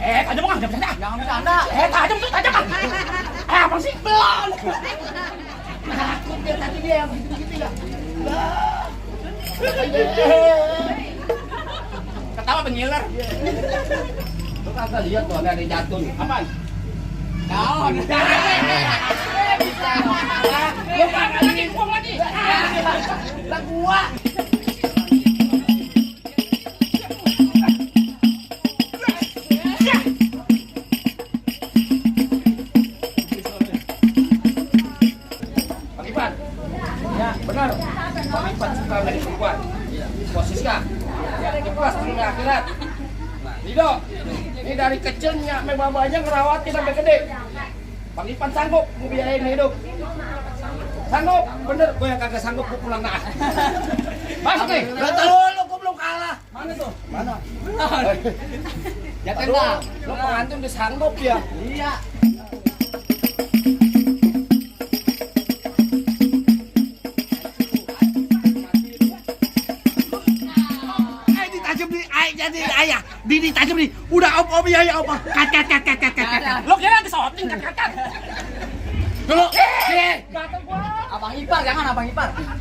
tajam bang, jangan bercanda. Jangan bercanda. Tajam tuh, tajam bang. Apa sih? Belon. Takut dia tadi dia yang gitu-gitu ya. Ketawa penyiler. Lu kagak lihat tuh ada yang jatuh nih. Apaan? Daun. Bisa. Lu kagak lagi buang lagi. Lah gua. Bang Ipan. Ya, benar. Bang Ipan suka dari perempuan. Posisi kah? Kepas dunia akhirat. Lido, ini dari kecilnya memang banyak ngerawatin sampai gede. Bang Ipan sanggup ngebiayain hidup. Sanggup, bener. Gue yang kagak sanggup, gue pulang dah. Masuk nih. Betul lu, gua belum kalah. Mana tuh? Mana? Jangan dah. Lo pengantin udah sanggup ya. Iya. Ditajam di jadi ayah, di tajam nih. Udah om ya apa? Kat. Lo kira nanti shooting kan? Dulu. Gatel gua. Abang Ipar, jangan Abang Ipar.